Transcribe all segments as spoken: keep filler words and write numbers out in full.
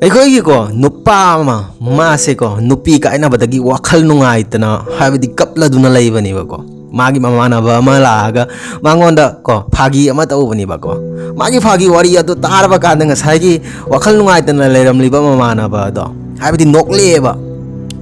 ꯑꯩꯈꯣꯏꯒꯤꯀꯣ ꯅꯨꯄꯥ ꯑꯃ, ꯃꯥꯁꯦꯀꯣ ꯅꯨꯄꯤ ꯀꯥꯏꯅꯕꯗꯒꯤ ꯋꯥꯈꯜ ꯅꯨꯡꯉꯥꯏꯇꯅ, ꯍꯥꯏꯕꯗꯤ ꯀꯞꯂꯗꯨꯅ ꯂꯩꯕꯅꯦꯕꯀꯣ꯫ ꯃꯥꯒꯤ ꯃꯃꯥꯟꯅꯕ ꯑꯃ ꯂꯥꯛꯑꯒ ꯃꯉꯣꯟꯗ ꯀꯣ ꯐꯥꯒꯤ ꯑꯃ ꯇꯧꯕꯅꯦꯕꯀꯣ꯫ ꯃꯥꯒꯤ ꯐꯥꯒꯤ ꯋꯥꯔꯤ ꯑꯗꯨ ꯇꯥꯔꯕ ꯀꯥꯟꯗ ꯉꯁꯥꯏꯒꯤ ꯋꯥꯈꯜ ꯅꯨꯡꯉꯥꯏꯇꯅ ꯂꯩꯔꯝꯂꯤꯕ ꯃꯃꯥꯟꯅꯕ ꯑꯗꯣ, ꯍꯥꯏꯕꯗꯤ ꯅꯣꯛꯂꯛꯑꯦꯕ꯫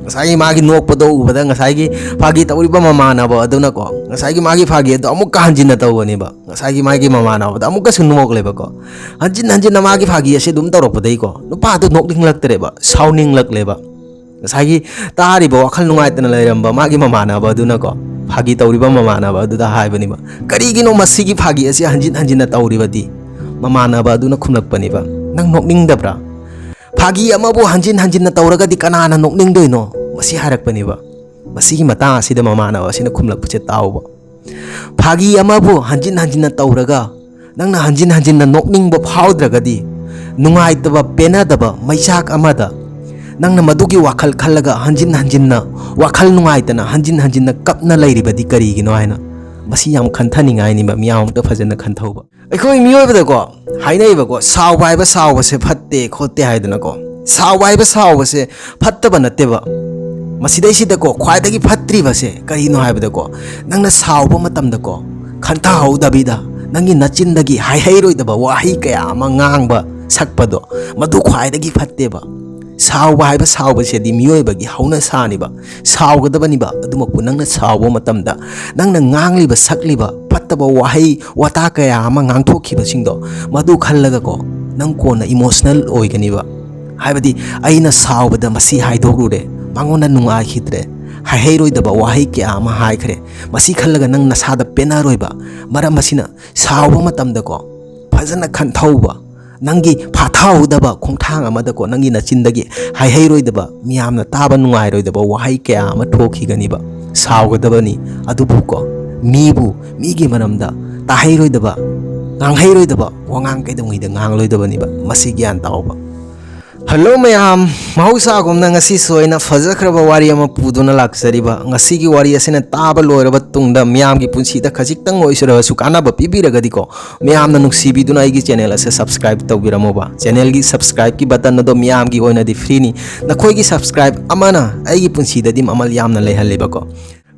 ꯉꯁꯥꯏꯒꯤ ꯃꯥꯒꯤ ꯅꯣꯛꯄꯗꯣ ꯎꯕꯗ ꯉꯁꯥꯏꯒꯤ ꯐꯥꯒꯤ ꯇꯧꯔꯤꯕ ꯃꯃꯥꯟꯅꯕ ꯑꯗꯨꯅꯀꯣ ꯉꯁꯥꯏꯒꯤ ꯃꯥꯒꯤ ꯐꯥꯒꯤ ꯑꯗꯣ ꯑꯃꯨꯛꯀ ꯍꯟꯖꯤꯟꯅ ꯇꯧꯕꯅꯦꯕ꯫ ꯉꯁꯥꯏꯒꯤ ꯃꯥꯒꯤ ꯃꯃꯥꯟꯅꯕꯗ ꯑꯃꯨꯛꯀꯁꯨ ꯅꯣꯛꯂꯦꯕꯀꯣ꯫ ꯍꯟꯖꯤꯟ ꯍꯟꯖꯤꯟꯅ ꯃꯥꯒꯤ ꯐꯥꯒꯤ ꯑꯁꯤ ꯑꯗꯨꯝ ꯇꯧꯔꯛꯄꯗꯒꯤꯀꯣ ꯅꯨꯄꯥꯗꯨ ꯅꯣꯛꯅꯤꯡꯂꯛꯇ꯭ꯔꯦꯕ, ꯁꯥꯎꯅꯤꯡꯂꯛꯂꯦꯕ꯫ ꯉꯁꯥꯏꯒꯤ ꯇꯥꯔꯤꯕ ꯋꯥꯈꯜ ꯅꯨꯡꯉꯥꯏꯇꯅ ꯂꯩꯔꯝꯕ ꯃꯥꯒꯤ ꯃꯃꯥꯟꯅꯕ ꯑꯗꯨꯅꯀꯣ ꯐꯥꯒꯤ ꯇꯧꯔꯤꯕ ꯃꯃꯥꯟꯅꯕ ꯑꯗꯨꯗ ꯍꯥꯏꯕꯅꯦꯕ, "ꯀꯔꯤꯒꯤꯅꯣ ꯃꯁꯤꯒꯤ ꯐꯥꯒꯤ ꯑꯁꯤ ꯍꯟꯖꯤꯟ ꯍꯟꯖꯤꯟꯅ ꯇꯧꯔꯤꯕꯗꯤ?" ꯃꯃꯥꯟꯅꯕ ꯑꯗꯨꯅ ꯈꯨꯝꯂꯛꯄꯅꯦꯕ, "ꯅꯪ ꯅꯣꯛꯅꯤꯡꯗꯕ꯭ꯔꯥ? ꯐꯥꯒꯤ ꯑꯃꯕꯨ ꯍꯟꯖꯤꯟ ꯍꯟꯖꯤꯟꯅ ꯇꯧꯔꯒꯗꯤ ꯀꯅꯥꯅ ꯅꯣꯛꯅꯤꯡꯗꯣꯏꯅꯣ?" ꯃꯁꯤ ꯍꯥꯏꯔꯛꯄꯅꯦꯕ꯫ ꯃꯁꯤꯒꯤ ꯃꯇꯥꯡ ꯑꯁꯤꯗ ꯃꯃꯥꯟꯅꯕ ꯑꯁꯤꯅ ꯈꯨꯝꯂꯛꯄꯁꯦ ꯇꯥꯎꯕ꯫ ꯐꯥꯒꯤ ꯑꯃꯕꯨ ꯍꯟꯖꯤꯟ ꯍꯟꯖꯤꯟꯅ ꯇꯧꯔꯒ ꯅꯪꯅ ꯍꯟꯖꯤꯟ ꯍꯟꯖꯤꯟꯅ ꯅꯣꯛꯅꯤꯡꯕ ꯐꯥꯎꯗ꯭ꯔꯒꯗꯤ, ꯅꯨꯡꯉꯥꯏꯇꯕ, ꯄꯦꯟꯅꯗꯕ ꯃꯩꯆꯥꯛ ꯑꯃꯗ ꯅꯪꯅ ꯃꯗꯨꯒꯤ ꯋꯥꯈꯜ ꯈꯜꯂꯒ ꯍꯟꯖꯤꯟ ꯍꯟꯖꯤꯟꯅ ꯋꯥꯈꯜ ꯅꯨꯡꯉꯥꯏꯇꯅ ꯍꯟꯖꯤꯟ ꯍꯟꯖꯤꯟꯅ ꯀꯞꯅ ꯂꯩꯔꯤꯕꯗꯤ ꯀꯔꯤꯒꯤꯅꯣ ꯍꯥꯏꯅ, ꯃꯁꯤ ꯌꯥꯝ ꯈꯟꯊꯅꯤꯡꯉꯥꯏꯅꯤꯕ, ꯃꯤꯌꯥꯝ ꯑꯝꯇ ꯐꯖꯅ ꯈꯟꯊꯧꯕ꯫ ꯑꯩꯈꯣꯏ ꯃꯤꯑꯣꯏꯕꯗꯀꯣ ꯍꯥꯏꯅꯩꯕꯀꯣ, ꯁꯥꯎꯕ ꯍꯥꯏꯕ ꯁꯥꯎꯕꯁꯦ ꯐꯠꯇꯦ ꯈꯣꯠꯇꯦ ꯍꯥꯏꯗꯅꯀꯣ꯫ ꯁꯥꯎꯕ ꯍꯥꯏꯕ ꯁꯥꯎꯕꯁꯦ ꯐꯠꯇꯕ ꯅꯠꯇꯦꯕ꯫ ꯃꯁꯤꯗꯩꯁꯤꯗꯀꯣ ꯈ꯭ꯋꯥꯏꯗꯒꯤ ꯐꯠꯇ꯭ꯔꯤꯕꯁꯦ ꯀꯔꯤꯅꯣ ꯍꯥꯏꯕꯗꯀꯣ, ꯅꯪꯅ ꯁꯥꯎꯕ ꯃꯇꯝꯗꯀꯣ ꯈꯟꯊꯍꯧꯗꯕꯤꯗ ꯅꯪꯒꯤ ꯅꯆꯤꯟꯗꯒꯤ ꯍꯥꯏꯍꯩꯔꯣꯏꯗꯕ ꯋꯥꯍꯩ ꯀꯌꯥ ꯑꯃ ꯉꯥꯡꯕ ꯁꯛꯄꯗꯣ, ꯃꯗꯨ ꯈ꯭ꯋꯥꯏꯗꯒꯤ ꯐꯠꯇꯦꯕ꯫ ꯁꯥꯎꯕ ꯍꯥꯏꯕ ꯁꯥꯎꯕꯁꯤꯗꯤ ꯃꯤꯑꯣꯏꯕꯒꯤ ꯍꯧꯅꯁꯥꯅꯤꯕ꯫ ꯁꯥꯎꯒꯗꯕꯅꯤꯕ꯫ ꯑꯗꯨꯃꯛꯄꯨ ꯅꯪꯅ ꯁꯥꯎꯕ ꯃꯇꯝꯗ ꯅꯪꯅ ꯉꯥꯡꯂꯤꯕ ꯁꯛꯂꯤꯕ ꯐꯠꯇꯕ ꯋꯥꯍꯩ ꯋꯥꯇꯥ ꯀꯌꯥ ꯑꯃ ꯉꯥꯡꯊꯣꯛꯈꯤꯕꯁꯤꯡꯗꯣ, ꯃꯗꯨ ꯈꯜꯂꯒꯀꯣ ꯅꯪ ꯀꯣꯟꯅ ꯏꯃꯣꯁꯅꯦꯜ ꯑꯣꯏꯒꯅꯤꯕ꯫ ꯍꯥꯏꯕꯗꯤ, "ꯑꯩꯅ ꯁꯥꯎꯕꯗ ꯃꯁꯤ ꯍꯥꯏꯗꯣꯛꯂꯨꯔꯦ, ꯃꯉꯣꯟꯗ ꯅꯨꯡꯉꯥꯏꯈꯤꯗ꯭ꯔꯦ, ꯍꯥꯏꯍꯩꯔꯣꯏꯗꯕ ꯋꯥꯍꯩ ꯀꯌꯥ ꯑꯃ ꯍꯥꯏꯈ꯭ꯔꯦ"꯫ ꯃꯁꯤ ꯈꯜꯂꯒ ꯅꯪ ꯅꯁꯥꯗ ꯄꯦꯟꯅꯔꯣꯏꯕ꯫ ꯃꯔꯝ ꯑꯁꯤꯅ ꯁꯥꯎꯕ ꯃꯇꯝꯗꯀꯣ ꯐꯖꯅ ꯈꯟꯊꯧꯕ꯫ ꯅꯪꯒꯤ ꯐꯥꯊꯍꯧꯗꯕ ꯈꯣꯡꯊꯥꯡ ꯑꯃꯗꯀꯣ ꯅꯪꯒꯤ ꯅꯆꯤꯟꯗꯒꯤ ꯍꯥꯏꯍꯩꯔꯣꯏꯗꯕ, ꯃꯤꯌꯥꯝꯅ ꯇꯥꯕ ꯅꯨꯡꯉꯥꯏꯔꯣꯏꯗꯕ ꯋꯥꯍꯩ ꯀꯌꯥ ꯑꯃ ꯊꯣꯛꯈꯤꯒꯅꯤꯕ꯫ ꯁꯥꯎꯒꯗꯕꯅꯤ꯫ ꯑꯗꯨꯕꯨꯀꯣ ꯃꯤꯕꯨ, ꯃꯤꯒꯤ ꯃꯔꯝꯗ ꯇꯥꯍꯩꯔꯣꯏꯗꯕ, ꯉꯥꯡꯍꯩꯔꯣꯏꯗꯕ ꯋꯥꯉꯥꯡ ꯀꯩꯗꯧꯉꯩꯗ ꯉꯥꯡꯂꯣꯏꯗꯕꯅꯤꯕ꯫ ꯃꯁꯤ ꯒ꯭ꯌꯥꯟ ꯇꯥꯎꯕ꯫ ꯍꯜꯂꯣ ꯃꯌꯥꯝ, ꯃꯍꯧꯁꯥꯒꯨꯝꯅ ꯉꯁꯤꯁꯨ ꯑꯩꯅ ꯐꯖꯈ꯭ꯔꯕ ꯋꯥꯔꯤ ꯑꯃ ꯄꯨꯗꯨꯅ ꯂꯥꯛꯆꯔꯤꯕ꯫ ꯉꯁꯤꯒꯤ ꯋꯥꯔꯤ ꯑꯁꯤꯅ ꯇꯥꯕ ꯂꯣꯏꯔꯕ ꯇꯨꯡꯗ ꯃꯤꯌꯥꯝꯒꯤ ꯄꯨꯟꯁꯤꯗ ꯈꯖꯤꯛꯇꯪ ꯑꯣꯏꯁꯤꯔꯕꯁꯨ ꯀꯥꯟꯅꯕ ꯄꯤꯕꯤꯔꯒꯗꯤꯀꯣ, ꯃꯌꯥꯝꯅ ꯅꯨꯡꯁꯤꯕꯤꯗꯨꯅ ꯑꯩꯒꯤ ꯆꯦꯅꯦꯜ ꯑꯁꯦ ꯁꯕꯁꯀ꯭ꯔꯥꯏꯕ ꯇꯧꯕꯤꯔꯝꯃꯣꯕ꯫ ꯆꯦꯅꯦꯜꯒꯤ ꯁꯕꯁꯀ꯭ꯔꯥꯏꯕꯀꯤ ꯕꯇꯟ ꯑꯗꯣ ꯃꯤꯌꯥꯝꯒꯤ ꯑꯣꯏꯅꯗꯤ ꯐ꯭ꯔꯤꯅꯤ꯫ ꯅꯈꯣꯏꯒꯤ ꯁꯕꯁꯀ꯭ꯔꯥꯏꯕ ꯑꯃꯅ ꯑꯩꯒꯤ ꯄꯨꯟꯁꯤꯗꯗꯤ ꯃꯃꯜ ꯌꯥꯝꯅ ꯂꯩꯍꯜꯂꯦꯕꯀꯣ꯫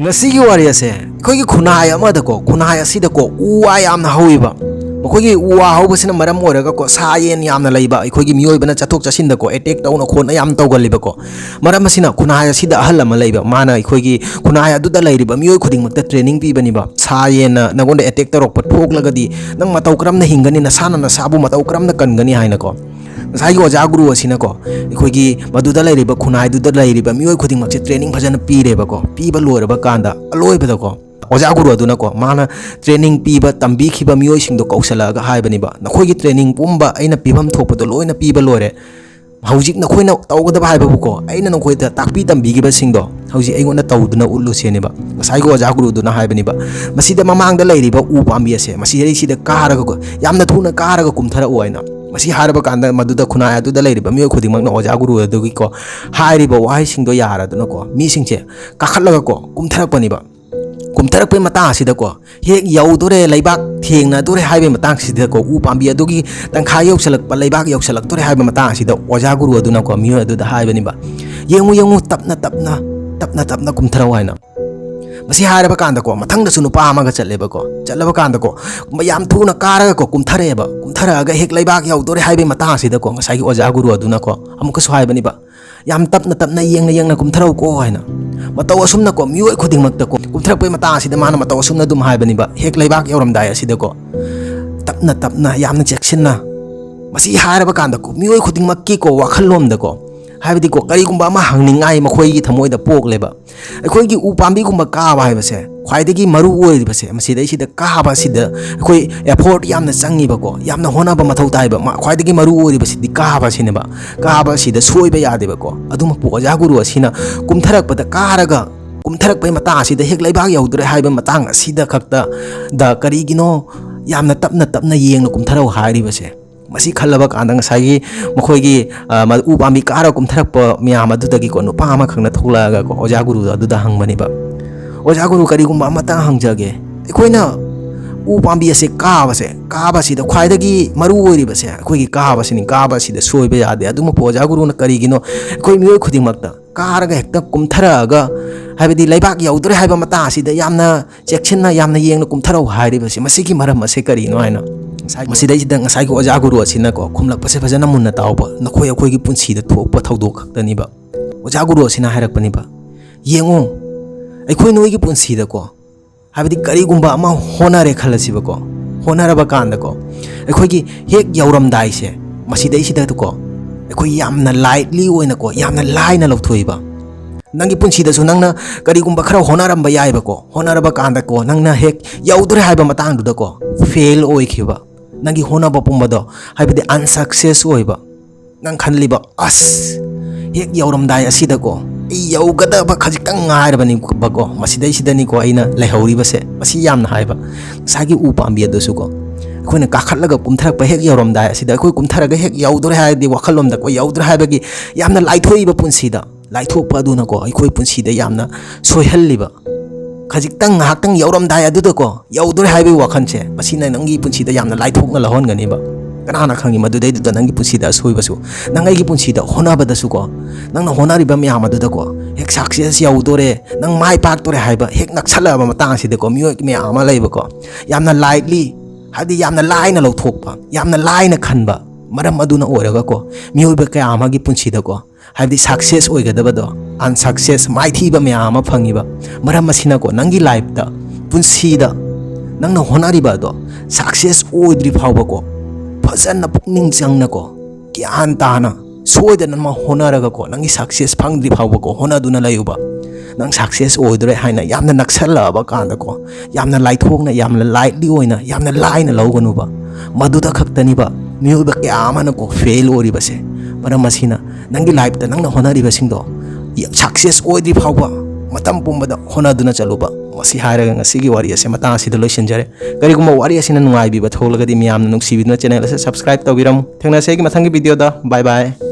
ꯉꯁꯤꯒꯤ ꯋꯥꯔꯤ ꯑꯁꯦ ꯑꯩꯈꯣꯏꯒꯤ ꯈꯨꯟꯅꯥꯏ ꯑꯃꯗꯀꯣ, ꯈꯨꯟꯅꯥꯏ ꯑꯁꯤꯗꯀꯣ ꯎ ꯋꯥ ꯌꯥꯝꯅ ꯍꯧꯋꯤꯕ꯫ ꯃꯈꯣꯏꯒꯤ ꯎ ꯋꯥ ꯍꯧꯕꯁꯤꯅ ꯃꯔꯝ ꯑꯣꯏꯔꯒꯀꯣ, ꯁꯥ ꯌꯦꯟ ꯌꯥꯝꯅ ꯂꯩꯕ, ꯑꯩꯈꯣꯏꯒꯤ ꯃꯤꯑꯣꯏꯕꯅ ꯆꯠꯊꯣꯛ ꯆꯠꯁꯤꯟꯗꯀꯣ ꯑꯦꯇꯦꯛ ꯇꯧꯅ ꯈꯣꯠꯅ ꯌꯥꯝ ꯇꯧꯒꯜꯂꯤꯕꯀꯣ꯫ ꯃꯔꯝ ꯑꯁꯤꯅ ꯈꯨꯟꯅꯥꯏ ꯑꯁꯤꯗ ꯑꯍꯜ ꯑꯃ ꯂꯩꯕ, ꯃꯥꯅ ꯑꯩꯈꯣꯏꯒꯤ ꯈꯨꯟꯅꯥꯏ ꯑꯗꯨꯗ ꯂꯩꯔꯤꯕ ꯃꯤꯑꯣꯏ ꯈꯨꯗꯤꯡꯃꯛꯇ ꯇ꯭ꯔꯦꯅꯤꯡ ꯄꯤꯕꯅꯤꯕ꯫ ꯁꯥ ꯌꯦꯟꯅ ꯅꯪꯉꯣꯟꯗ ꯑꯦꯇꯦꯛ ꯇꯧꯔꯛꯄ ꯊꯣꯛꯂꯒꯗꯤ ꯅꯪ ꯃꯇꯧ ꯀꯔꯝꯅ ꯍꯤꯡꯒꯅꯤ, ꯅꯁꯥꯅ ꯅꯁꯥꯕꯨ ꯃꯇꯧ ꯀꯔꯝꯅ ꯀꯟꯒꯅꯤ ꯍꯥꯏꯅꯀꯣ꯫ ꯉꯁꯥꯏꯒꯤ ꯑꯣꯖꯥ ꯒꯨꯔꯨ ꯑꯁꯤꯅꯀꯣ ꯑꯩꯈꯣꯏꯒꯤ ꯃꯗꯨꯗ ꯂꯩꯔꯤꯕ ꯈꯨꯟꯅꯥꯏꯗꯨꯗ ꯂꯩꯔꯤꯕ ꯃꯤꯑꯣꯏ ꯈꯨꯗꯤꯡꯃꯛꯁꯦ ꯇ꯭ꯔꯦꯅꯤꯡ ꯐꯖꯅ ꯄꯤꯔꯦꯕꯀꯣ꯫ ꯄꯤꯕ ꯂꯣꯏꯔꯕ ꯀꯥꯟꯗ ꯑꯂꯣꯏꯕꯗꯀꯣ ꯑꯣꯖꯥ ꯒꯨꯔꯨ ꯑꯗꯨꯅꯀꯣ ꯃꯥꯅ ꯇ꯭ꯔꯦꯅꯤꯡ ꯄꯤꯕ ꯇꯝꯕꯤꯈꯤꯕ ꯃꯤꯑꯣꯏꯁꯤꯡꯗꯣ ꯀꯧꯁꯜꯂꯛꯑꯒ ꯍꯥꯏꯕꯅꯤꯕ, "ꯅꯈꯣꯏꯒꯤ ꯇ꯭ꯔꯦꯅꯤꯡ ꯄꯨꯝꯕ ꯑꯩꯅ ꯄꯤꯐꯝ ꯊꯣꯛꯄꯗꯣ ꯂꯣꯏꯅ ꯄꯤꯕ ꯂꯣꯏꯔꯦ꯫ ꯍꯧꯖꯤꯛ ꯅꯈꯣꯏꯅ ꯇꯧꯒꯗꯕ ꯍꯥꯏꯕꯕꯨꯀꯣ, ꯑꯩꯅ ꯅꯈꯣꯏꯗ ꯇꯥꯛꯄꯤ ꯇꯝꯕꯤꯈꯤꯕꯁꯤꯡꯗꯣ ꯍꯧꯖꯤꯛ ꯑꯩꯉꯣꯟꯗ ꯇꯧꯗꯨꯅ ꯎꯠꯂꯨ" ꯁꯤꯅꯦꯕ꯫ ꯉꯁꯥꯏꯒꯤ ꯑꯣꯖꯥ ꯒꯨꯔꯨꯗꯨꯅ ꯍꯥꯏꯕꯅꯤꯕ, "ꯃꯁꯤꯗ ꯃꯃꯥꯡꯗ ꯂꯩꯔꯤꯕ ꯎ ꯄꯥꯝꯕꯤ ꯑꯁꯦ, ꯃꯁꯤꯗꯩꯁꯤꯗ ꯀꯥꯔꯒꯀꯣ, ꯌꯥꯝꯅ ꯊꯨꯅ ꯀꯥꯔꯒ ꯀꯨꯝꯊꯔꯛꯑꯣ" ꯍꯥꯏꯅ꯫ ꯃꯁꯤ ꯍꯥꯏꯔꯕ ꯀꯥꯟꯗ ꯃꯗꯨꯗ ꯈꯨꯟꯅꯥꯏ ꯑꯗꯨꯗ ꯂꯩꯔꯤꯕ ꯃꯤꯑꯣꯏ ꯈꯨꯗꯤꯡꯃꯛꯅ ꯑꯣꯖꯥ ꯒꯨꯔꯨ ꯑꯗꯨꯒꯤꯀꯣ ꯍꯥꯏꯔꯤꯕ ꯋꯥꯍꯩꯁꯤꯡꯗꯣ ꯌꯥꯔꯗꯨꯅꯀꯣ ꯃꯤꯁꯤꯡꯁꯦ ꯀꯥꯈꯠꯂꯒꯀꯣ ꯀꯨꯝꯊꯔꯛꯄꯅꯤꯕ꯫ ꯀꯨꯝꯊꯔꯛꯄꯩ ꯃꯇꯥꯡ ꯑꯁꯤꯗꯀꯣ, ꯍꯦꯛ ꯌꯧꯗꯣꯔꯦ, ꯂꯩꯕꯥꯛ ꯊꯦꯡꯅꯗꯣꯔꯦ ꯍꯥꯏꯕꯒꯤ ꯃꯇꯥꯡꯁꯤꯗꯀꯣ, ꯎ ꯄꯥꯝꯕꯤ ꯑꯗꯨꯒꯤ ꯇꯪꯈꯥꯏ ꯌꯧꯁꯜꯂꯛꯄ, ꯂꯩꯕꯥꯛ ꯌꯧꯁꯜꯂꯛꯇꯣꯔꯦ ꯍꯥꯏꯕ ꯃꯇꯥꯡ ꯑꯁꯤꯗ ꯑꯣꯖꯥ ꯒꯨꯔꯨ ꯑꯗꯨꯅꯀꯣ ꯃꯤꯑꯣꯏ ꯑꯗꯨꯗ ꯍꯥꯏꯕꯅꯤꯕ, "ꯌꯦꯡꯉꯨ, ꯌꯦꯡꯉꯨ, ꯇꯞꯅ ꯇꯞꯅ, ꯇꯞꯅ ꯇꯞꯅ ꯀꯨꯝꯊꯔꯛꯎ" ꯍꯥꯏꯅ꯫ ꯃꯁꯤ ꯍꯥꯏꯔꯕ ꯀꯥꯟꯗꯀꯣ ꯃꯊꯪꯗꯁꯨ ꯅꯨꯄꯥ ꯑꯃꯒ ꯆꯠꯂꯦꯕꯀꯣ꯫ ꯆꯠꯂꯕ ꯀꯥꯟꯗꯀꯣ ꯌꯥꯝ ꯊꯨꯅ ꯀꯥꯔꯒꯀꯣ ꯀꯨꯝꯊꯔꯛꯑꯦꯕ꯫ ꯀꯨꯝꯊꯔꯛꯑꯒ ꯍꯦꯛ ꯂꯩꯕꯥꯛ ꯌꯧꯗꯣꯔꯦ ꯍꯥꯏꯕꯒꯤ ꯃꯇꯥꯡ ꯑꯁꯤꯗꯀꯣ ꯉꯁꯥꯏꯒꯤ ꯑꯣꯖꯥ ꯒꯨꯔꯨ ꯑꯗꯨꯅꯀꯣ ꯑꯃꯨꯛꯀꯁꯨ ꯍꯥꯏꯕꯅꯤꯕ, "ꯌꯥꯝ ꯇꯞꯅ ꯇꯞꯅ, ꯌꯦꯡꯅ ꯌꯦꯡꯅ ꯀꯨꯝꯊꯔꯛꯎꯀꯣ" ꯍꯥꯏꯅ꯫ ꯃꯇꯧ ꯑꯁꯨꯝꯅꯀꯣ ꯃꯤꯑꯣꯏ ꯈꯨꯗꯤꯡꯃꯛꯇꯀꯣ ꯀꯨꯝꯊꯔꯛꯄꯩ ꯃꯇꯥꯡ ꯑꯁꯤꯗ ꯃꯥꯅ ꯃꯇꯧ ꯑꯁꯨꯝꯅ ꯑꯗꯨꯝ ꯍꯥꯏꯕꯅꯤꯕ, ꯍꯦꯛ ꯂꯩꯕꯥꯛ ꯌꯧꯔꯝꯗꯥꯏ ꯑꯁꯤꯗꯀꯣ ꯇꯞꯅ ꯇꯞꯅ, ꯌꯥꯝꯅ ꯆꯦꯛꯁꯤꯟꯅ꯫ ꯃꯁꯤ ꯍꯥꯏꯔꯕ ꯀꯥꯟꯗꯀꯣ ꯃꯤꯑꯣꯏ ꯈꯨꯗꯤꯡꯃꯛꯀꯤꯀꯣ ꯋꯥꯈꯜꯂꯣꯟꯗꯀꯣ, ꯍꯥꯏꯕꯗꯤꯀꯣ ꯀꯔꯤꯒꯨꯝꯕ ꯑꯃ ꯍꯪꯅꯤꯡꯉꯥꯏ ꯃꯈꯣꯏꯒꯤ ꯊꯃꯣꯏꯗ ꯄꯣꯛꯂꯦꯕ꯫ ꯑꯩꯈꯣꯏꯒꯤ ꯎ ꯄꯥꯝꯕꯤꯒꯨꯝꯕ ꯀꯥꯕ ꯍꯥꯏꯕꯁꯦ ꯈ꯭ꯋꯥꯏꯗꯒꯤ ꯃꯔꯨ ꯑꯣꯏꯔꯤꯕꯁꯦ ꯃꯁꯤꯗꯩꯁꯤꯗ ꯀꯥꯕ ꯑꯁꯤꯗ ꯑꯩꯈꯣꯏ ꯑꯦꯐꯣꯔꯠ ꯌꯥꯝꯅ ꯆꯪꯉꯤꯕꯀꯣ, ꯌꯥꯝꯅ ꯍꯣꯠꯅꯕ ꯃꯊꯧ ꯇꯥꯏꯕ꯫ ꯃꯥ-, ꯈ꯭ꯋꯥꯏꯗꯒꯤ ꯃꯔꯨ ꯑꯣꯏꯔꯤꯕꯁꯤꯗꯤ ꯀꯥꯕ ꯑꯁꯤꯅꯦꯕ꯫ ꯀꯥꯕ ꯑꯁꯤꯗ ꯁꯣꯏꯕ ꯌꯥꯗꯦꯕꯀꯣ꯫ ꯑꯗꯨꯃꯛꯄꯨ ꯑꯣꯖꯥ ꯒꯨꯔꯨ ꯑꯁꯤꯅ ꯀꯨꯝꯊꯔꯛꯄꯗ ꯀꯥꯔꯒ ꯀꯨꯝꯊꯔꯛꯄꯩ ꯃꯇꯥꯡ ꯑꯁꯤꯗ ꯍꯦꯛ ꯂꯩꯕꯥꯛ ꯌꯧꯗ꯭ꯔꯦ ꯍꯥꯏꯕ ꯃꯇꯥꯡ ꯑꯁꯤꯗ ꯈꯛꯇꯗ ꯀꯔꯤꯒꯤꯅꯣ ꯌꯥꯝꯅ ꯇꯞꯅ ꯇꯞꯅ ꯌꯦꯡꯅ ꯀꯨꯝꯊꯔꯛꯎ ꯍꯥꯏꯔꯤꯕꯁꯦ? ꯃꯁꯤ ꯈꯜꯂꯕ ꯀꯥꯟꯗ ꯉꯁꯥꯏꯒꯤ ꯃꯈꯣꯏꯒꯤ, ꯑ, ꯃ-, ꯎ ꯄꯥꯝꯕꯤ ꯀꯥꯔ ꯀꯨꯝꯊꯔꯛꯄ ꯃꯌꯥꯝ ꯑꯗꯨꯗꯒꯤꯀꯣ, ꯅꯨꯄꯥ ꯑꯃꯈꯛꯅ ꯊꯣꯛꯂꯛꯑꯒꯀꯣ, ꯑꯣꯖꯥ ꯒꯨꯔꯨ ꯑꯗꯨꯗ ꯍꯪꯕꯅꯦꯕ, "ꯑꯣꯖꯥ ꯒꯨꯔꯨ, ꯀꯔꯤꯒꯨꯝꯕ ꯑꯃꯇꯪ ꯍꯪꯖꯒꯦ꯫ ꯑꯩꯈꯣꯏꯅ ꯎ ꯄꯥꯝꯕꯤ ꯑꯁꯦ ꯀꯥꯕꯁꯦ, ꯀꯥꯕꯁꯤꯗ ꯈ꯭ꯋꯥꯏꯗꯒꯤ ꯃꯔꯨ ꯑꯣꯏꯔꯤꯕꯁꯦ ꯑꯩꯈꯣꯏꯒꯤ ꯀꯥꯕꯁꯤꯅꯤ, ꯀꯥꯕꯁꯤꯗ ꯁꯣꯏꯕ ꯌꯥꯗꯦ꯫ ꯑꯗꯨꯃꯛꯄꯨ ꯑꯣꯖꯥ ꯒꯨꯔꯨꯅ ꯀꯔꯤꯒꯤꯅꯣ ꯑꯩꯈꯣꯏ ꯃꯤꯑꯣꯏ ꯈꯨꯗꯤꯡꯃꯛꯇ ꯀꯥꯔꯒ ꯍꯦꯛꯇ ꯀꯨꯝꯊꯔꯛꯑꯒ, ꯍꯥꯏꯕꯗꯤ ꯂꯩꯕꯥꯛ ꯌꯧꯗ꯭ꯔꯦ ꯍꯥꯏꯕ ꯃꯇꯥꯡ ꯑꯁꯤꯗ ꯌꯥꯝꯅ ꯆꯦꯛꯁꯤꯟꯅ, ꯌꯥꯝꯅ ꯌꯦꯡꯅ ꯀꯨꯝꯊꯔꯛꯎ ꯍꯥꯏꯔꯤꯕꯁꯤ, ꯃꯁꯤꯒꯤ ꯃꯔꯝ ꯑꯁꯦ ꯀꯔꯤꯅꯣ?" ꯍꯥꯏꯅ ꯉꯁꯥꯏ-, ꯃꯁꯤꯗꯩꯁꯤꯗ ꯉꯁꯥꯏꯒꯤ ꯑꯣꯖꯥ ꯒꯨꯔꯨ ꯑꯁꯤꯅꯀꯣ ꯈꯨꯝꯂꯛꯄꯁꯦ ꯐꯖꯅ ꯃꯨꯟꯅ ꯇꯥꯎꯕ, ꯅꯈꯣꯏ ꯑꯩꯈꯣꯏꯒꯤ ꯄꯨꯟꯁꯤꯗ ꯊꯣꯛꯄ ꯊꯧꯗꯣꯛ ꯈꯛꯇꯅꯤꯕ꯫ ꯑꯣꯖꯥ ꯒꯨꯔꯨ ꯑꯁꯤꯅ ꯍꯥꯏꯔꯛꯄꯅꯤꯕ, "ꯌꯦꯡꯉꯨ, ꯑꯩꯈꯣꯏ ꯅꯣꯏꯒꯤ ꯄꯨꯟꯁꯤꯗꯀꯣ, ꯍꯥꯏꯕꯗꯤ ꯀꯔꯤꯒꯨꯝꯕ ꯑꯃ ꯍꯣꯠꯅꯔꯦ ꯈꯜꯂꯁꯤꯕꯀꯣ, ꯍꯣꯠꯅꯔꯕ ꯀꯥꯟꯗꯀꯣ, ꯑꯩꯈꯣꯏꯒꯤ ꯍꯦꯛ ꯌꯧꯔꯝꯗꯥꯏꯁꯦ, ꯃꯁꯤꯗꯩꯁꯤꯗꯀꯣ ꯑꯩꯈꯣꯏ ꯌꯥꯝꯅ ꯂꯥꯏꯠꯂꯤ ꯑꯣꯏꯅꯀꯣ, ꯌꯥꯝꯅ ꯂꯥꯏꯅ ꯂꯧꯊꯣꯛꯏꯕ꯫ ꯅꯪꯒꯤ ꯄꯨꯟꯁꯤꯗꯁꯨ ꯅꯪꯅ ꯀꯔꯤꯒꯨꯝꯕ ꯈꯔ ꯍꯣꯠꯅꯔꯝꯕ ꯌꯥꯏꯕꯀꯣ, ꯍꯣꯠꯅꯔꯕ ꯀꯥꯟꯗꯀꯣ, ꯅꯪꯅ ꯍꯦꯛ ꯌꯧꯗ꯭ꯔꯦ ꯍꯥꯏꯕ ꯃꯇꯥꯡꯗꯨꯗꯀꯣ, ꯐꯦꯜ ꯑꯣꯏꯈꯤꯕ, ꯅꯪꯒꯤ ꯍꯣꯠꯅꯕ ꯄꯨꯝꯕꯗꯣ, ꯍꯥꯏꯕꯗꯤ ꯑꯟꯁꯛꯁꯦꯁ ꯑꯣꯏꯕ, ꯅꯪ ꯈꯜꯂꯤꯕ, 'ꯑꯁ, ꯍꯦꯛ ꯌꯧꯔꯝꯗꯥꯏ ꯑꯁꯤꯗꯀꯣ, ꯑꯩ ꯌꯧꯒꯗꯕ ꯈꯖꯤꯛꯇꯪ ꯉꯥꯏꯔꯕꯅꯤꯕꯀꯣ, ꯃꯁꯤꯗꯩꯁꯤꯗꯅꯤꯀꯣ ꯑꯩꯅ ꯂꯩꯍꯧꯔꯤꯕꯁꯦ'", ꯃꯁꯤ ꯌꯥꯝꯅ ꯍꯥꯏꯕ꯫ ꯉꯁꯥꯏꯒꯤ ꯎ ꯄꯥꯝꯕꯤ ꯑꯗꯨꯁꯨꯀꯣ, ꯑꯩꯈꯣꯏꯅ ꯀꯥꯈꯠꯂꯒ ꯀꯨꯝꯊꯔꯛꯄ ꯍꯦꯛ ꯌꯧꯔꯝꯗꯥꯏ ꯑꯁꯤꯗ, ꯑꯩꯈꯣꯏ ꯀꯨꯝꯊꯔꯒ ꯍꯦꯛ ꯌꯧꯗꯣꯔꯦ ꯍꯥꯏꯔꯗꯤ, ꯋꯥꯈꯜꯂꯣꯝꯗꯀꯣ ꯌꯧꯗ꯭ꯔꯦ ꯍꯥꯏꯕꯒꯤ ꯌꯥꯝꯅ ꯂꯥꯏꯊꯣꯛꯏꯕ ꯄꯨꯟꯁꯤꯗ, ꯂꯥꯏꯊꯣꯛꯄ ꯑꯗꯨꯅꯀꯣ ꯑꯩꯈꯣꯏ ꯄꯨꯟꯁꯤꯗ ꯌꯥꯝꯅ ꯁꯣꯏꯍꯜꯂꯤꯕ꯫ ꯈꯖꯤꯛꯇꯪ ꯉꯥꯏꯍꯥꯛꯇꯪ ꯌꯧꯔꯝꯗꯥꯏ ꯑꯗꯨꯗꯀꯣ, ꯌꯧꯗꯣꯔꯦ ꯍꯥꯏꯕꯒꯤ ꯋꯥꯈꯜꯁꯦ, ꯃꯁꯤꯅ ꯅꯪꯒꯤ ꯄꯨꯟꯁꯤꯗ ꯌꯥꯝꯅ ꯂꯥꯏꯊꯣꯛꯅ ꯂꯧꯍꯟꯒꯅꯦꯕ꯫ ꯀꯅꯥꯅ ꯈꯪꯉꯤ, ꯃꯗꯨꯗꯩꯗꯨꯗ ꯅꯪꯒꯤ ꯄꯨꯟꯁꯤꯗ ꯑꯁꯣꯏꯕꯁꯨ, ꯅꯪ ꯑꯩꯒꯤ ꯄꯨꯟꯁꯤꯗ ꯍꯣꯠꯅꯕꯗꯁꯨꯀꯣ, ꯅꯪꯅ ꯍꯣꯠꯅꯔꯤꯕ ꯃꯌꯥꯝ ꯑꯗꯨꯗꯀꯣ, ꯍꯦꯛ ꯁꯛꯁꯦꯁ ꯌꯧꯗꯣꯔꯦ, ꯅꯪ ꯃꯥꯏ ꯄꯥꯛꯇꯣꯔꯦ ꯍꯥꯏꯕ ꯍꯦꯛ ꯅꯛꯁꯜꯂꯛꯑꯕ ꯃꯇꯥꯡ ꯑꯁꯤꯗꯀꯣ, ꯃꯤꯑꯣꯏ ꯃꯌꯥꯝ ꯑꯃ ꯂꯩꯕꯀꯣ, ꯌꯥꯝꯅ ꯂꯥꯏꯠꯂꯤ, ꯍꯥꯏꯕꯗꯤ ꯌꯥꯝꯅ ꯂꯥꯏꯅ ꯂꯧꯊꯣꯛꯄ, ꯌꯥꯝꯅ ꯂꯥꯏꯅ ꯈꯟꯕ, ꯃꯔꯝ ꯑꯗꯨꯅ ꯑꯣꯏꯔꯒꯀꯣ, ꯃꯤꯑꯣꯏꯕ ꯀꯌꯥ ꯑꯃꯒꯤ ꯄꯨꯟꯁꯤꯗꯀꯣ, ꯍꯥꯏꯕꯗꯤ ꯁꯛꯁꯦꯁ ꯑꯣꯏꯒꯗꯕꯗꯣ, ꯑꯟꯁꯛꯁꯦꯁ, ꯃꯥꯏꯊꯤꯕ ꯃꯌꯥꯝ ꯑꯃ ꯐꯪꯉꯤꯕ꯫ ꯃꯔꯝ ꯑꯁꯤꯅꯀꯣ, ꯅꯪꯒꯤ ꯂꯥꯏꯐꯇ, ꯄꯨꯟꯁꯤꯗ ꯅꯪꯅ ꯍꯣꯠꯅꯔꯤꯕ ꯑꯗꯣ ꯁꯛꯁꯦꯁ ꯑꯣꯏꯗ꯭ꯔꯤ ꯐꯥꯎꯕꯀꯣ, ꯐꯖꯅ ꯄꯨꯛꯅꯤꯡ ꯆꯪꯅꯀꯣ, ꯒ꯭ꯌꯥꯟ ꯇꯥꯅ, ꯁꯣꯏꯗꯅꯃꯛ ꯍꯣꯠꯅꯔꯒꯀꯣ, ꯅꯪꯒꯤ ꯁꯛꯁꯦꯁ ꯐꯪꯗ꯭ꯔꯤ ꯐꯥꯎꯕꯀꯣ ꯍꯣꯠꯅꯗꯨꯅ ꯂꯩꯌꯨꯕ꯫ ꯅꯪ ꯁꯛꯁꯦꯁ ꯑꯣꯏꯗꯣꯔꯦ ꯍꯥꯏꯅ ꯌꯥꯝꯅ ꯅꯛꯁꯜꯂꯛꯑꯕ ꯀꯥꯟꯗꯀꯣ, ꯌꯥꯝꯅ ꯂꯥꯏꯊꯣꯛꯅ, ꯌꯥꯝꯅ ꯂꯥꯏꯠꯂꯤ ꯑꯣꯏꯅ, ꯌꯥꯝꯅ ꯂꯥꯏꯅ ꯂꯧꯒꯅꯨꯕ꯫ ꯃꯗꯨꯗ ꯈꯛꯇꯅꯤꯕ ꯃꯤꯑꯣꯏꯕ ꯀꯌꯥ ꯑꯃꯅꯀꯣ ꯐꯦꯜ ꯑꯣꯏꯔꯤꯕꯁꯦ꯫ ꯃꯔꯝ ꯑꯁꯤꯅ ꯅꯪꯒꯤ ꯂꯥꯏꯐꯇ ꯅꯪꯅ ꯍꯣꯠꯅꯔꯤꯕꯁꯤꯡꯗꯣ ꯁꯛꯁꯦꯁ ꯑꯣꯏꯗ꯭ꯔꯤ ꯐꯥꯎꯕ ꯃꯇꯝ ꯄꯨꯝꯕꯗ ꯍꯣꯠꯅꯗꯨꯅ ꯆꯠꯂꯨꯕ꯫ ꯃꯁꯤ ꯍꯥꯏꯔꯒ ꯉꯁꯤꯒꯤ ꯋꯥꯔꯤ ꯑꯁꯦ ꯃꯇꯥꯡ ꯑꯁꯤꯗ ꯂꯣꯏꯁꯤꯟꯖꯔꯦ꯫ ꯀꯔꯤꯒꯨꯝꯕ ꯋꯥꯔꯤ ꯑꯁꯤꯅ ꯅꯨꯡꯉꯥꯏꯕꯤꯕ ꯊꯣꯛꯂꯒꯗꯤ ꯃꯌꯥꯝꯅ ꯅꯨꯡꯁꯤꯕꯤꯗꯨꯅ channel ꯑꯁꯤ subscribe ꯇꯧꯕꯤꯔꯝꯃꯨ꯫ ꯊꯦꯡꯅꯁꯦ ꯑꯩꯒꯤ ꯃꯊꯪꯒꯤ video ꯗ꯫ Bye bye꯫